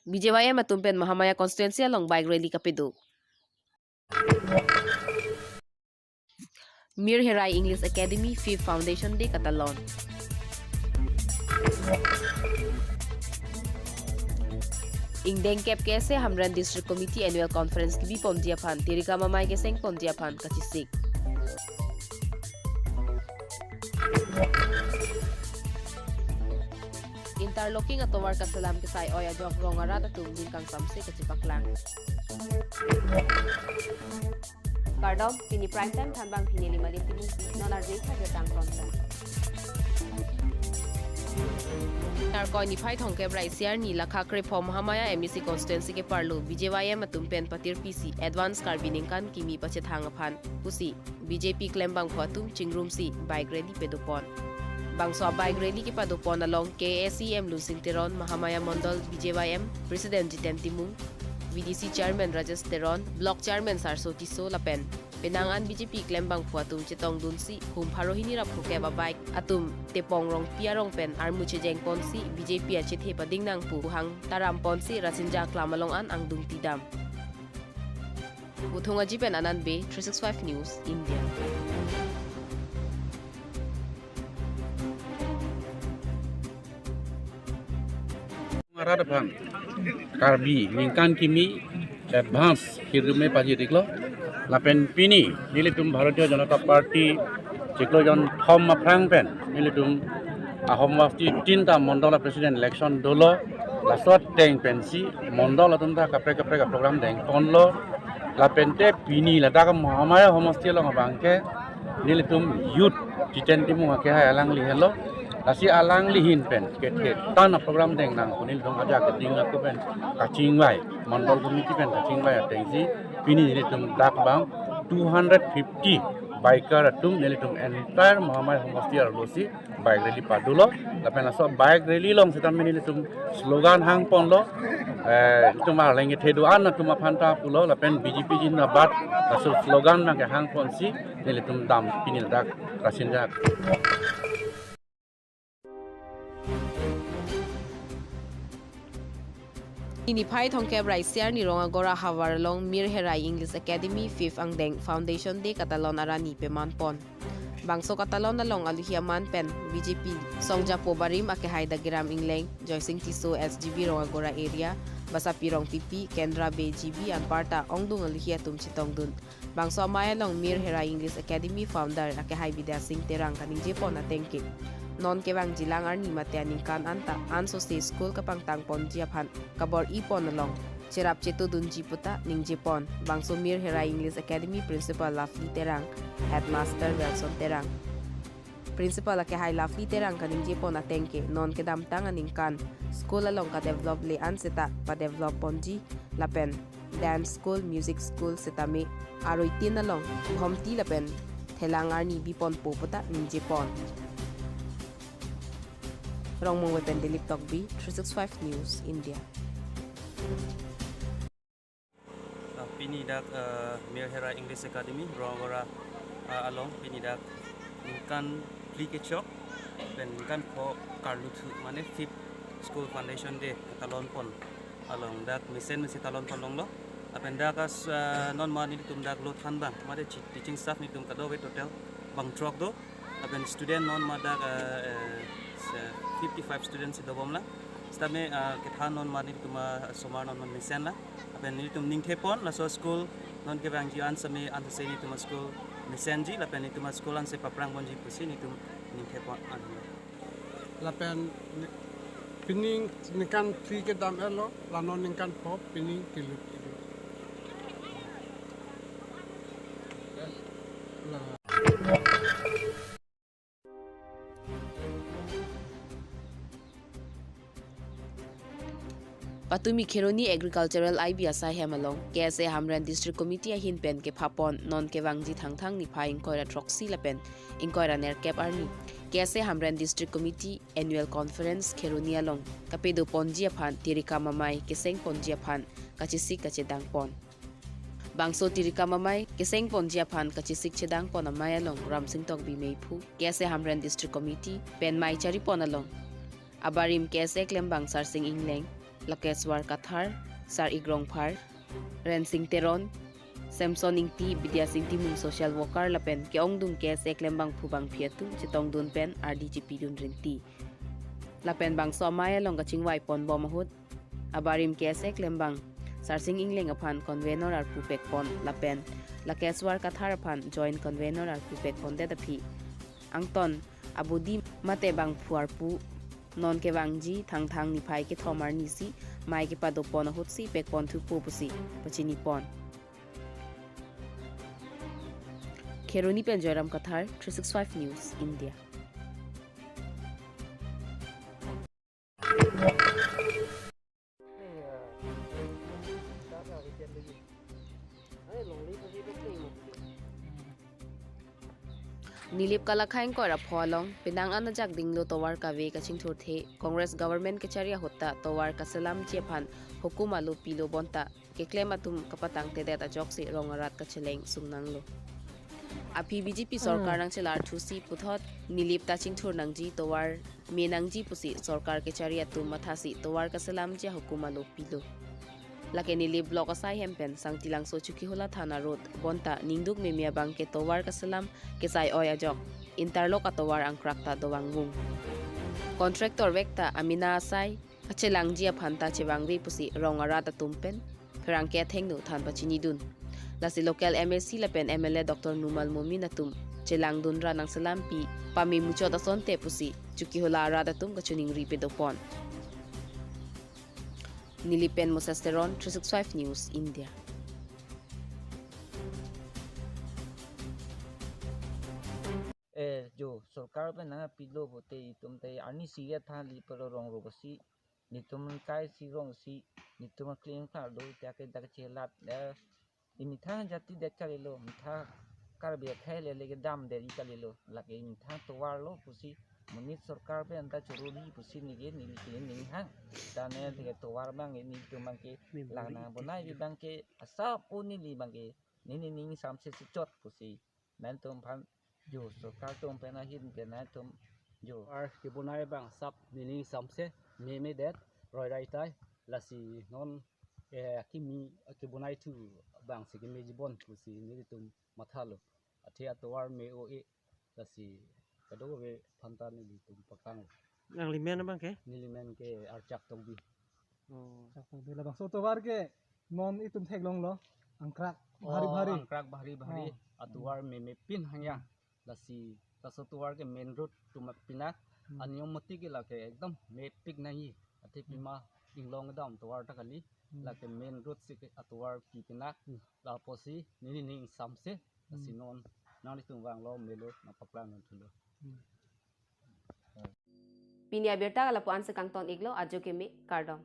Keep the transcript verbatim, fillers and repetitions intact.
B J Y M atum pen Mahamaya constituency along bike rally kapedo. Mir Herai English Academy fifth Foundation Day katalon. Ingdeng kep K S A Hamren District Committee Annual Conference kebi ponji aphan Tirikam Amei keseng ponji aphan kachesik. Interlocking atovar kaselam kesai oi ajok rong arat atum ning kangsamse kachepaklang. Kardom, pini prime time thanbang pini lima lim timu non arjui kha jatang konsen. Tarkoi niphai thongkep ra isi arni lakha krepho Mahamaya M A C constituency keparlo B J Y M atum pen patir pisi advance Karbi ningkan kimi pachethang aphan pusi B J P klembangphu atum chingrumsi bike rally pedopon. Bangso bike rally kepadopon along K S E M Lunsing Teron, Mahamaya Mondol B J Y M President Jiten Timung, V D C Chairman Rajesh Teron, Block Chairman Sarso Tisso lapen penang an B J P klembangphu atum chetongdunsi hum pharo hini ra phokep abike atum Tepong Rongpi arong pen armu chejengponsi B J P achethe pading nangpu hang taramponsi Rasinja Aklam along an angdung tidam. Uthung Aji pen Anand Bey, three six five News, India. Arat aphan Karbi ningkan kimi advance hirjume pajiriklo. Lapen pini nelitum Bharatiya Janata Party chiklo jon thom aphrang pen nelitum ahomasti tinta mondol president election dolo. Laso ateng pensi mondol atum ta kaprek kaprek program dengponlo. Lapen te pini ladak Mahamaya homosti along abangke nelitum youth Jiten Timung akehai alangli henlo. Lasi alangli ahin pen kethe tan program deng nang pu nelitum ajak keding ako pen kachingvai, Mandal Committee pen kachingvai atengsi pini nelitum dak bang two hundred fifty biker atum nelitum entire Mahamaya homosti arlosi bike rally padolo. Lapen laso bike rally along sitame nelitum slogan hangponlo. Eh, itum arleng kethe do-an atum aphan ta pulo, lapen B J P jindabad, laso slogan nangkehangponsi nelitum dam pini ladak Rasinja. Niphai thongkep ra isi arni Rongagora havar along Mir Herai English Academy fifth angdeng Foundation Day katalon arani pemanpon. Bangso katalon along aluhi aman pen B J P Songjapo Barim akehai Dagiram Engleng, Joysing Tisso S G B Rongagora area, Basapi Rongpipi, Kendra Bey G B anparta ongdung aluhi atum chetongdun. Bangso amei along Mir Herai English Academy founder akehai Bidya Sing Terang kaningjepon atengke, non kevangjilang arni mate aningkan anta ansose school kapangtangponji aphan kabor-ipon along cherap chetodunji puta ningjepon. Bangso Mir Herai English Academy Principal Lovely Terang, Headmaster Welson Terang, Principal akehai Lovely Terang kaningjepon atengke, non kedamtang aningkan school along kadevelop le-an seta padevelopponji lapen dance school, music school sitame aroitin along ghomti lapen thelang arni biponpo puta ningjepon. Rongmongve pen Dilip Tokbi, three six five News, India. Ah, pini dak, ah, Mir Herai English Academy, Rongagora, ah, along pini dak ningkan phli kechok, pen ningkan pho karluthu, mane fifth school foundation day katalonpon along dak mesen mesen talonpon longlo. Lapen dak as, ah, non ma nelitum dak lo thanbang, mane chi-, teaching staff nelitum kadokave total bang throk do. Lapen student non ma dak, eh, eh, se-, fifty-five students si dobomlang. Sitame, eh, kethan non ma nelitum asomar non ma mesenlang. Lapen nelitum ningthepon, laso school non kevangji an sitame ansose nelitum school mesenji, lapen nelitum school anse paprangponji pusi nelitum ningthepon an. Lapen ni-, pining ningkan phli kedam-etlo, la non ningkan pho pining kelut-etlo. La. Patumi Kheroni Agricultural I B asai hem along K S A Hamren District Committee ahin pen kephapon non kevangji Thangthang niphai ingkoi ra throksi lapen ingkoi ra nerkep arni K S A Hamren District Committee Annual Conference Kheroni along kapedoponji aphan Tirikam Amei kesengponji aphan kachesik kachedangpon. Bangso Tirikam Amei kesengponji aphan kachesik chedangpon amei along Ramsing Tokbi meiphu, K S A Hamren District Committee pen mei charipon along abarim K S A klembang Sarsing Engleng, Lakeswar Kathar, Sar-ik Rongphar, Rensing Teron, Samson Ingti, Bidya Sing Timung social worker lapen ke-ongdung K S A klembangphu bangphi atum chetongdun pen ardi chepidun rinti. Lapen bangso amei along kachingvai ponbom ahut abarim K S A klembang Sarsing Engleng aphan convenor arpu pekpon lapen Lakeswar Kathar aphan joint convenor arpu pekpondet aphi angton abodi mate bangphu arpu non kevangji Thangthang niphai kethom arnisi mei kepadopon ahutsi pekpon thupo pusi pachinipon. Kheroni pen Joyram Kathar, three six five News, India. Nilip kalakhang kor apho along penang an ajak dinglo tovar kave kachingthurthe, Congress government kechari ahut ta tovar kaselamji aphan hukum alo pilo bonta keklem atum kapatangtedet ajoksi rong arat kacheleng sungnanglo. Aphi B J P sorkar nangchelar thusi puthot Nilip ta chingthur nangji, tovar me nangji pusi sorkar kechari atum mathasi tovar kaselamji ahukum alo pilo. Lake Nilip block asai hem pen Sangtilangso Chokihola Thana Road bonta ningduk meme abangke tovar kaselam kesai oi ajok interlock atovar angkrak ta dovangvung. Contractor vek ta amena asai kachelangji aphan ta chevangve pusi rong arat atum pen pherangke athengno than pachinidun. Lasi local M A C lapen M L A Doctor Numal Momin atum chelangdunra nangselampi pame muchot asonte pusi Chokihola arat atum kachiningri pedopon. Nilip pen Moses Teron, three six five News, India. Eh, jo, sorkar pen nangpilo pote itum te arnisi ya than li pelo rong ro si, nitum kai si rong si, nitum klem kar do te ke dak chelat, eh, imethang jati det kalilo, methang Karbi akhei le le kedam deri kalilo, lake imethang tovar lo pusi, monit sorkar pen ta chorori pusi neke neli ke ning hang, ta ne te tovar abang nelitum abangke, lana bonai abangke, asap o neli abangke, neli ning samse si chot pusi. Nangtum aphan jo sorkar atum pen ahin ke nangtum jo. Ar kebonai abang asap neli samse meme det roi rai tai lasi non, eh, kimi kebonai thu abang si kemeji bon pusi nelitum mathalo. Athe atovar me o e lasi kadokave aphan ta nelitum paklang. Nanglimen abangke? Nelimen ke Archak Tokbi. Oh. Archak Tokbi, labangso tovar ke non itum theklonglo, angkrak, oh, bhari bhari. Angkrak bhari bhari, oh, atovar meme pin hang yang. Lasi laso tovar ke main road atum pinak, hmm, aniyom mati ke lake ekdom mepik nangji. Athe, hmm, pima inglong dam tovar ta kali, hmm, lake main road si ke atovar pi pinak, hmm, lapusi neli ning samse, lasi, hmm, non nanglitum vanglo melo nangpaklang non thulo. Hmm. Pini abirta ke lapu-an si kangton iklo, ajo keme, kardom.